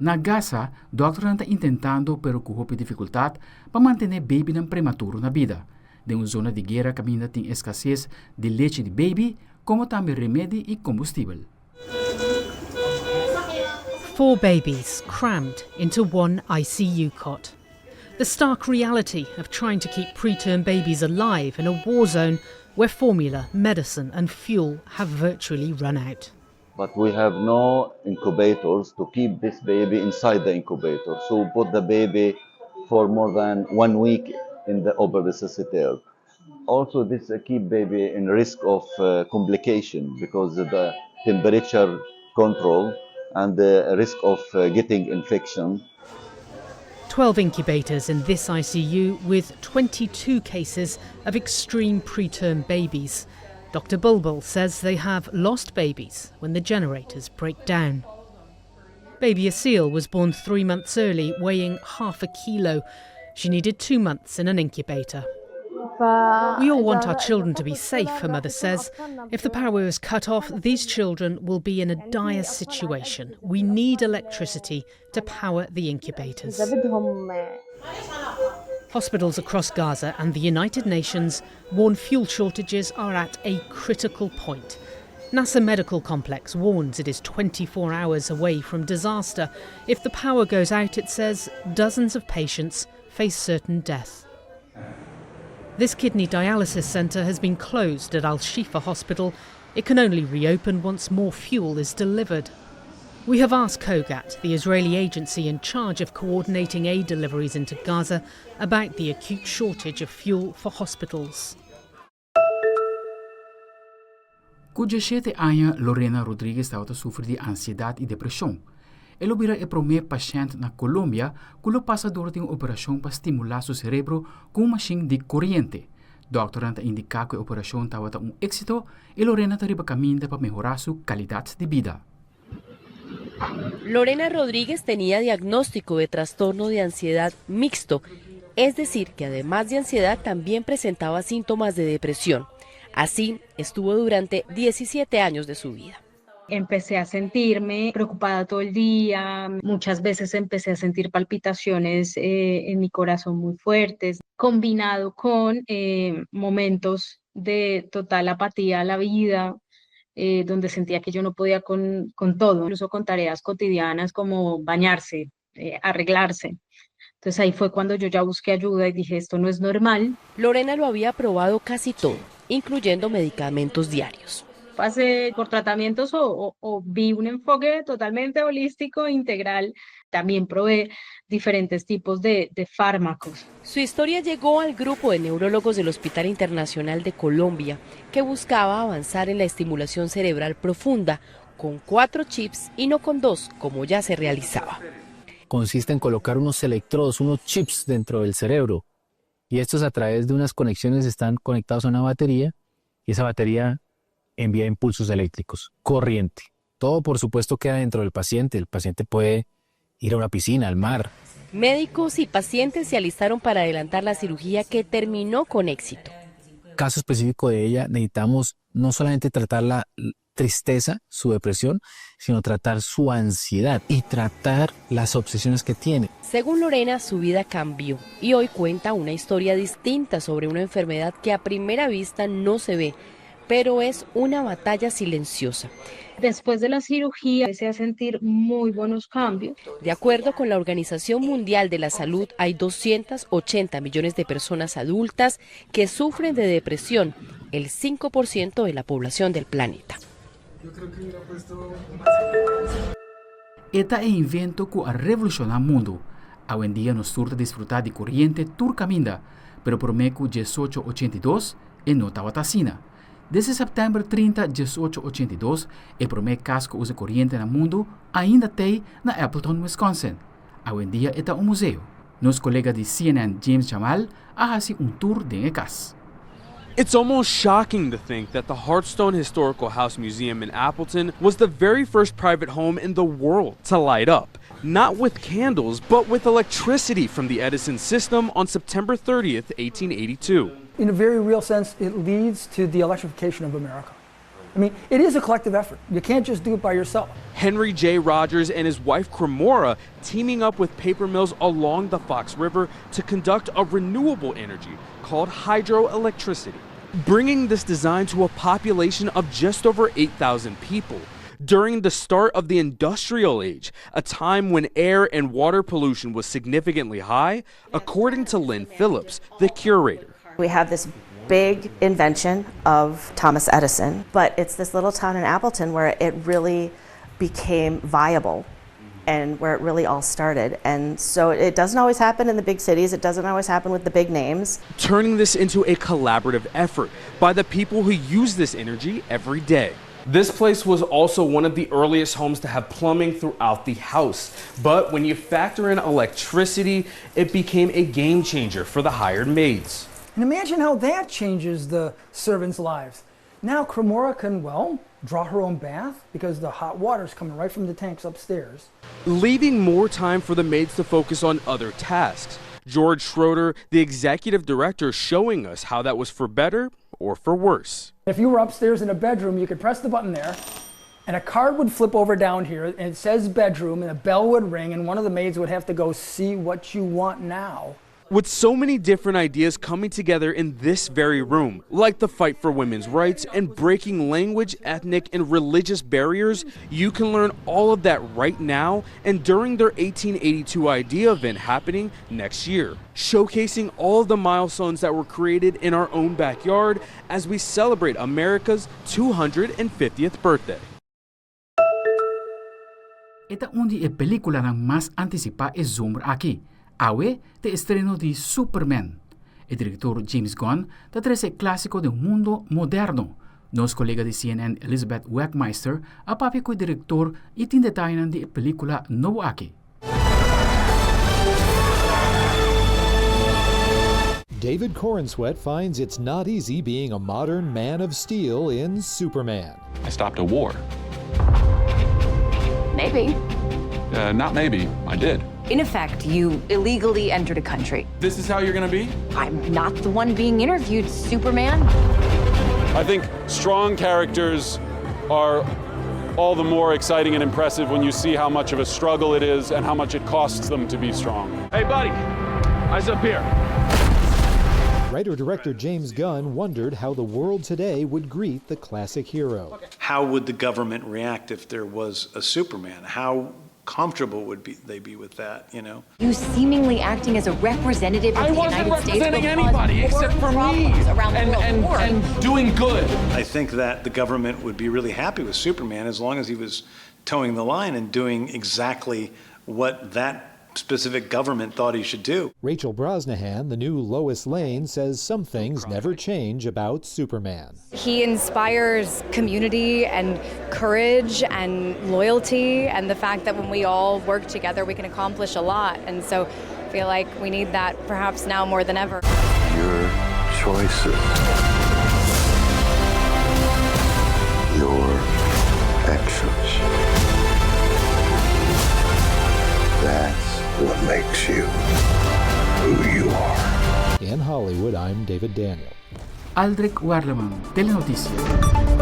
Na Gaza, dòkternan ta intentando, pero ku hopi difikultat, pa mantené beibinan prematuro na bida. Den un zona di guera kaminda tin eskases di lechi di beibi, komo tambe remedi i kombustibel. Four babies crammed into one ICU cot. The stark reality of trying to keep preterm babies alive in a war zone where formula, medicine and fuel have virtually run out. But we have no incubators to keep this baby inside the incubator. So we put the baby for more than one week in the open resuscitator. Also, this keep baby in risk of complication because of the temperature control and the risk of getting infection. 12 incubators in this ICU with 22 cases of extreme preterm babies. Dr. Bulbul says they have lost babies when the generators break down. Baby Asil was born 3 months early, weighing half a kilo. She needed 2 months in an incubator. "We all want our children to be safe," her mother says. "If the power is cut off, these children will be in a dire situation. We need electricity to power the incubators." Hospitals across Gaza and the United Nations warn fuel shortages are at a critical point. Nasser Medical Complex warns it is 24 hours away from disaster. If the power goes out, it says, dozens of patients face certain death. This kidney dialysis centre has been closed at Al Shifa Hospital. It can only reopen once more fuel is delivered. We have asked COGAT, the Israeli agency in charge of coordinating aid deliveries into Gaza, about the acute shortage of fuel for hospitals. Ku 17 aña, Lorena Rodriguez tabata sufri di ansiedat i depreshon. El a bira e promé pashènt na Colombia ku a pasa dor di un operashon pa stimulá su serebro ku un mashin di koriente. Dòkternan ta indiká ku e operashon tabata un éksito i Lorena ta riba kaminda pa mehorá su kalidat di bida. Lorena Rodríguez tenía diagnóstico de trastorno de ansiedad mixto, es decir, que además de ansiedad también presentaba síntomas de depresión. Así estuvo durante 17 años de su vida. Empecé a sentirme preocupada todo el día, muchas veces empecé a sentir palpitaciones en mi corazón muy fuertes, combinado con momentos de total apatía a la vida, donde sentía que yo no podía con todo, incluso con tareas cotidianas como bañarse, arreglarse. Entonces ahí fue cuando yo ya busqué ayuda y dije: "Esto no es normal". Lorena lo había probado casi todo, incluyendo medicamentos diarios. Pasé por tratamientos o vi un enfoque totalmente holístico, integral. También probé diferentes tipos de fármacos. Su historia llegó al grupo de neurólogos del Hospital Internacional de Colombia, que buscaba avanzar en la estimulación cerebral profunda con cuatro chips y no con dos, como ya se realizaba. Consiste en colocar unos electrodos, unos chips dentro del cerebro. Y estos, a través de unas conexiones, están conectados a una batería y esa batería envía impulsos eléctricos, corriente. Todo, por supuesto, queda dentro del paciente. El paciente puede ir a una piscina, al mar. Médicos y pacientes se alistaron para adelantar la cirugía, que terminó con éxito. Caso específico de ella, necesitamos no solamente tratar la tristeza, su depresión, sino tratar su ansiedad y tratar las obsesiones que tiene. Según Lorena, su vida cambió y hoy cuenta una historia distinta sobre una enfermedad que a primera vista no se ve, pero es una batalla silenciosa. Después de la cirugía empecé a sentir muy buenos cambios. De acuerdo con la Organización Mundial de la Salud, hay 280 millones de personas adultas que sufren de depresión, el 5% de la población del planeta. E ta e invento ku a revolushoná mundu. Awendia nos tur ta disfrutá di koriente tur kaminda, pero promé ku 1882 e no tabata asina. Desde sèptèmber 30, 1882, e promé kas ku usa koriente na mundu ainda t'ei na Appleton, Wisconsin. Awendia e ta un museo. Nos kolega di CNN, James Jamal, a hasi un tour den e kas. It's almost shocking to think that the Hartstone Historical House Museum in Appleton was the very first private home in the world to light up. Not with candles, but with electricity from the Edison system on September 30th, 1882. In a very real sense, it leads to the electrification of America. I mean, it is a collective effort. You can't just do it by yourself. Henry J. Rogers and his wife Cremora teaming up with paper mills along the Fox River to conduct a renewable energy called hydroelectricity, bringing this design to a population of just over 8,000 people during the start of the industrial age, a time when air and water pollution was significantly high, according to Lynn Phillips, the curator. We have this big invention of Thomas Edison, but it's this little town in Appleton where it really became viable and where it really all started. And so it doesn't always happen in the big cities, it doesn't always happen with the big names. Turning this into a collaborative effort by the people who use this energy every day. This place was also one of the earliest homes to have plumbing throughout the house. But when you factor in electricity, it became a game changer for the hired maids. And imagine how that changes the servants' lives. Now Cremora can, well, draw her own bath because the hot water's coming right from the tanks upstairs. Leaving more time for the maids to focus on other tasks. George Schroeder, the executive director, showing us how that was for better or for worse. If you were upstairs in a bedroom, you could press the button there, and a card would flip over down here, and it says bedroom, and a bell would ring, and one of the maids would have to go see what you want now. With so many different ideas coming together in this very room, like the fight for women's rights and breaking language, ethnic, and religious barriers, you can learn all of that right now and during their 1882 IDEA event happening next year, showcasing all of the milestones that were created in our own backyard as we celebrate America's 250th birthday. E ta un di e peliculanan mas anticipa e zomer aki. Awe ta e estreno di Superman. E director James Gunn ta trece e clasico den un mundo moderno. Nos colega di CNN Elizabeth Wegmeister a papia cu e director y tin detayenan di e pelicula nobo aki. David Corenswet finds it's not easy being a modern man of steel in Superman. I stopped a war. Maybe. Not maybe, I did. In effect, you illegally entered a country. This is how you're going to be? I'm not the one being interviewed, Superman. I think strong characters are all the more exciting and impressive when you see how much of a struggle it is and how much it costs them to be strong. Hey, buddy, eyes up here. Writer-director James Gunn wondered how the world today would greet the classic hero. How would the government react if there was a Superman? How comfortable would they be with that, you know? You seemingly acting as a representative of I the wasn't United States representing will cause anybody more except for me problems around the world. War. and doing good. I think that the government would be really happy with Superman as long as he was toeing the line and doing exactly what that specific government thought he should do. Rachel Brosnahan, the new Lois Lane, says some things never change about Superman. He inspires community and courage and loyalty and the fact that when we all work together, we can accomplish a lot. And so I feel like we need that perhaps now more than ever. Your choices. Your actions. That's what makes you who you are. In Hollywood, I'm David Daniel. Aldrich Werleman, Telenoticia.